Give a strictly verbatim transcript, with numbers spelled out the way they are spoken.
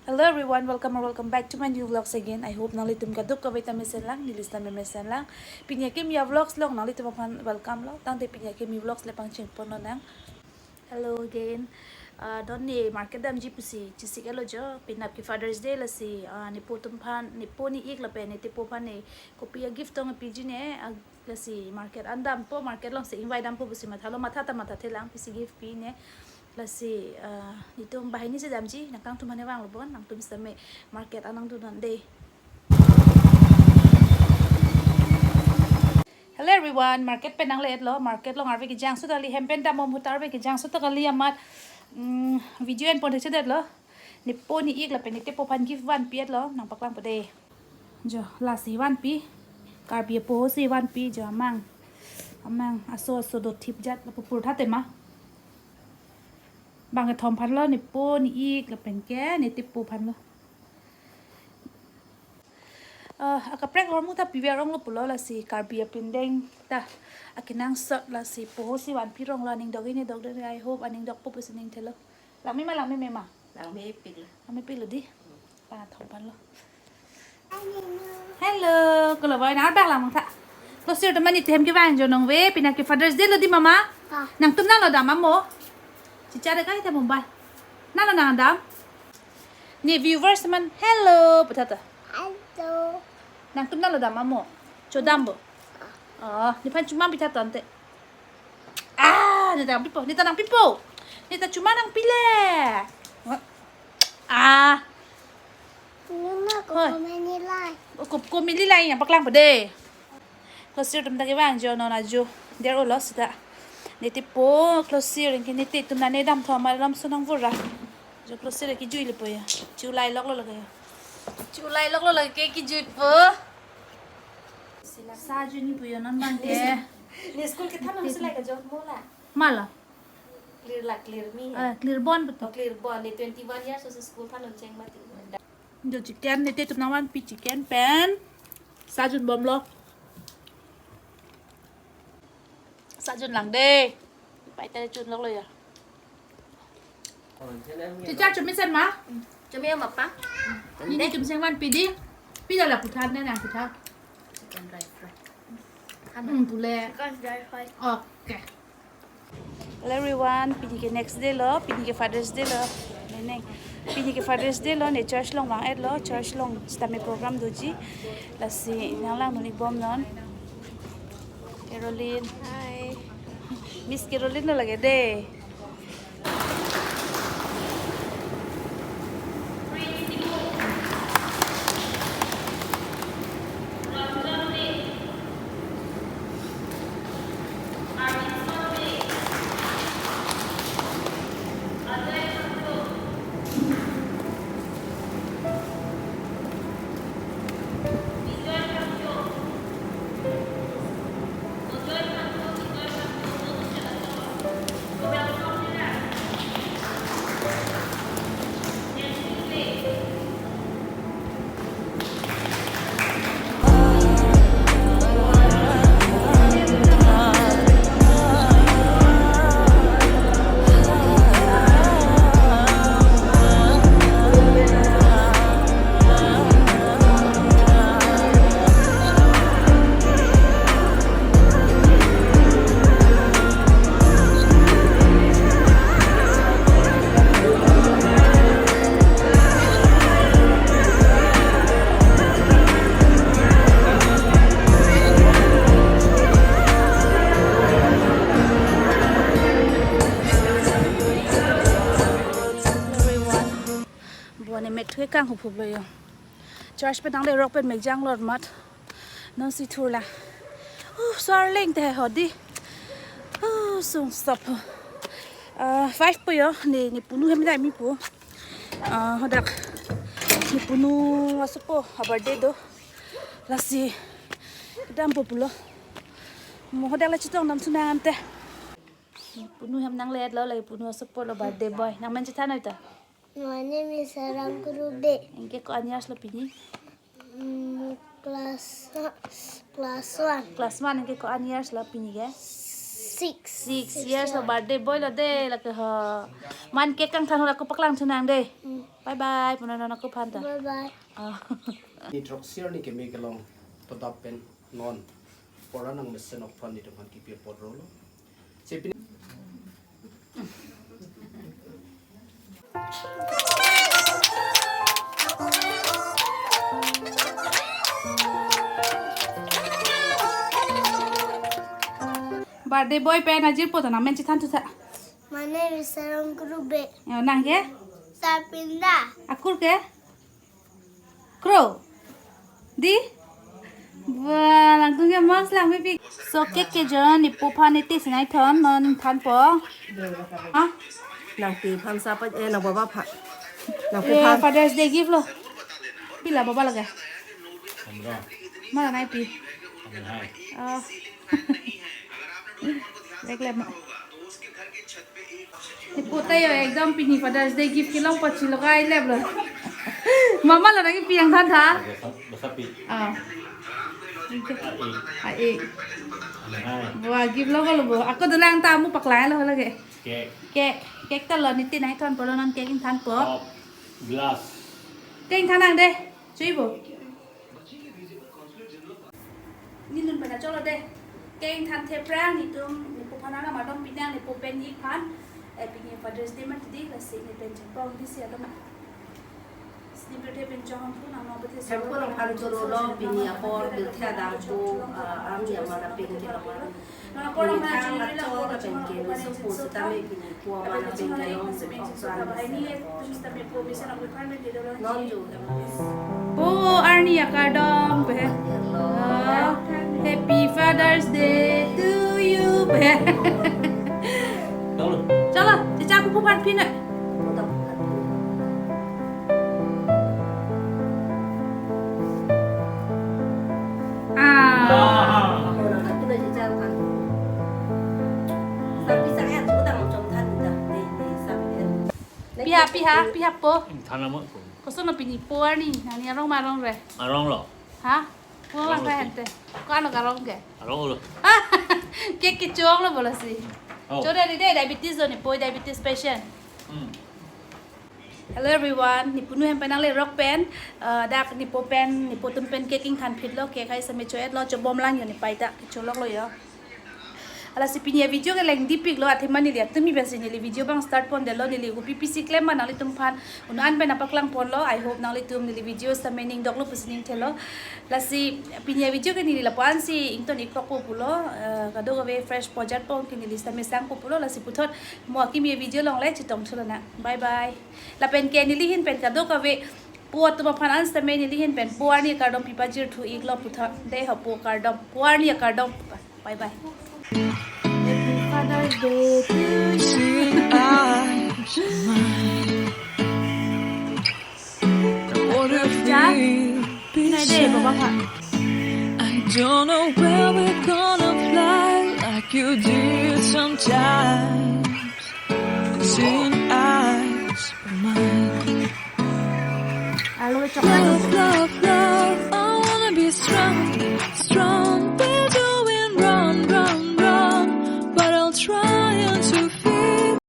Hello everyone, welcome or welcome back to my new vlogs again. I hope nanglitum kadokave ta mesen lang, neli sita mesen lang. Pini akimi avlogs along nanglitum aphan welcome lo. Tangte pini akimi vlogs le pangcheng pon lonang. Hello again. Ah, non ne market damji pusi chesik-etlo jo. Penap ke Father's Day lasi, ah, nepo atum aphan, nepo ne-ik lapen netepo aphan ne kopi a-gift tong piji ne, ah, lasi market an dampo, market alongsi ingvai dampo pusi mathalo, matha ta mathathelang, pisi gift pi ne. Lasi, ah, netum banghini si damji, nangtum aphan ne vanglo bon, nangtum sitame market an nangdunnon dei. Hello everyone, market pen nangle-etlo, market along arve kejang sut kali, hem pen dam ahut arve kejang sut kali amat, mm, video enpon thekchedetlo. Nepo ne-ik lapen netepo aphan gift vanpi-etlo, nangpaklangpo dei. Jo, lasi vanpi, Karbi apoho si vanpi jo amang. Amang aso aso dothip jat lapu pur tha tema. Bang kethom aphanlo, nepo ne-ik lapen ke netepo aphanlo. Ah, akaprek ahormu ta piver onglo pulo lasi Karbi apindeng ta akenangsot lasi poho si vanpi ronglo, aning dok-ik ne dok-ik ne, I hope aning dokpo pusi ningthelo. Langme ma, langme me ma? Langmepiklo. Langmepiklo dei. Bang kethom aphanlo. Hello, kolo boy, nang bag lang tha. Klosir atum mani hem kevang jo nong ve, penap ke Father's Day lo dei mama. Ah. Nangtum nanglo dam amo. Chicha de kai ta Mumbai. Nanglo nang dam. Ne viewers man, hello, pu tha ta. Hello. Nangtum nanglo dam amo. Chodam bo. Oh, nephan chomam pi tha tangte. Ah, ne ta nangpipo, ne ta nangpipo. Ne ta choma nangpi le. Ah. Nuna ko Hoi. Komeni lai. Ko, komeni lai nangpaklangpo dei. Klosir atum ta kevang jo non ajo. Der-olo sita. Netepo klosir anke nete atum nane damthom alam sonang vura. Jo klosir ke jui lepo ya. Chulai loklo lake. Chulai loklo lake kejuipo. Sa juni puyo non bang ke. Ne school kethan nang silai ka jo mola. Mala. Clear la, clear mi. Ah, clear bon betul. Oh, clear bon. Ne twenty-one years old school than nang cheng mati. Jo chicken, nete atum nangvanpi chicken pen. Sa jun bomlo. Sa jun lang dei. Pai ta jun loklo ya. Teacher, chomisen ma? Chomi ma pa? Nini chomisen vanpi dei. Pi la la pu tha ne nang pu tha. Chicken dry fry. Hmm, pule. Chicken dry fry. Okay. Hello everyone, pini ke next day lo, pini ke Father's Day lo. Nene, pini ke Father's Day lo, ne church along vang-etlo, church along sitame program doji. Lasi nanglang dun-ik bomnon. Caroline. Hi. Miss Caroline lo lake dei. Everyone. Bo ne methu kanghuphuplo yo. Church pen nangle rok pen mekjang lor mat. Non si thurlang. Uh, so arleng te hodi. Uh, sung stop. Uh, five po yo, ne, ne punu hem dai mi po. Uh, hadak. Ne punu asopo, a-birthday do. Lasi. Dampo pulo. Mo hadak la chetong dam sunang ante. Punu hem nangle-etlo, lake punu asopo lo, birthday boy. Nangmen chethan noi ta? My name is Sarang Kurube. Anke ko-an years lo pini? Mm, class, class one. Class one, anke ko-an years lo pini ke? Six. Six years lo, birthday boy lo de lake ho. Man cake kangthan ho, ako paklang thunang de. Hmm. Bye bye punon ako aphan ta. Bye bye. Oh. Ni throksi arni keme kelong todap pen non pora nangmesen aphan netum aphan kipi apot rolo. Chepi. Birthday boy pen ajirpo ta nangmen chethan thu tha. Mane Visarong Krube. Yo, nang ke? Sapinda. Akur ke? Kro. Di? Wah, nangtum ke mask lang mepi. So cake ke jon nepo aphan ne taste nangthon, non thanpo. Ha? Nangpi aphan sa pa, eh, nang baba aphan. Nangpi Eh, aphan. Father's Day gift lo. Pila baba lake? Amra. Mala nangpi. Amra. Oh. Reklem. Nepo ta yo ekdom pini Father's Day gift kelong pachi logai lep lo. Mama lo nangpi nangthan tha. Basa, basa pi. Ah. Ah, eh. Hai. Wah, gift lo ko lo bo. Ako dolang ta mu paklang lo lake. Cake. Cake, cake ta lo, ne taste nangthonpo lo, non cake ingthanpo. Cup, glass. Cake ingthan nang de. Chui bo. Neli lun pen cholo de. Cake ingthan the aphrang netum nepo aphan arnam ardom pinang, nepo pen ik aphan. Eh, pini Father's Day mati di, lasi ne pen chapong di si atum. Sini birthday pen chong ampun ang nong birthday. Hem ko nang phan choro lo, pini apor birthday adang ko, ah, army amar apeng kelong. Pini thang la chor apeng ke, supo sitame pini ko amar apeng kelong. Non jo. Po arni akardom pe. Ah, Happy Father's Day to you pe. Cholo. Cholo, chicha pupu phan pina. Ah. Piha, piha, piha po. Thana mo ko. Koson lo pini po arni, nangli arong ma arong re? Arong lo. Ha? Pulang arong lo, ka ente. Ko ano karong ke? Arong lo. Cake kechong lo bo lasi. Oh. Chore di de, diabetes do nepo, diabetes patient. Hmm. Hello everyone, ne punu hem pen nangle rok pen, eh, dak nepo pen, nepo atum pen cake ingthan phit lo, cake hai same cho-et lo, chobom lang yo ne pai ta, kecholok lo yo. Lasi pini avideo ke lengdipik lo, athema neli atum pensi neli video abang start pon det lo, neli kopi pisi klem ma nanglitum aphan un-an pen nangpaklang pon lo. I hope nanglitum neli video sitame ning dok lo pusi ning thelo. Lasi pini avideo ke neli lapu-an si ington ik rokpo pulo, eh, kadokave fresh pojat pon ke neli sitame sangpo pulo, lasi puthot mo akimi avideo along le chetong thu lonang. Bye bye. Lapen ke neli ahin pen kadokave po atum aphan an sitame neli ahin pen po arni akardom pipajir thu ik lo puthot. De ho po akardom, po arni akardom. Bye bye. Happy Father's Day to you. What if Ja? we Nai de, baba kha. I don't know where we're gonna fly like you did sometimes. Seeing eyes of mine. Alo chok.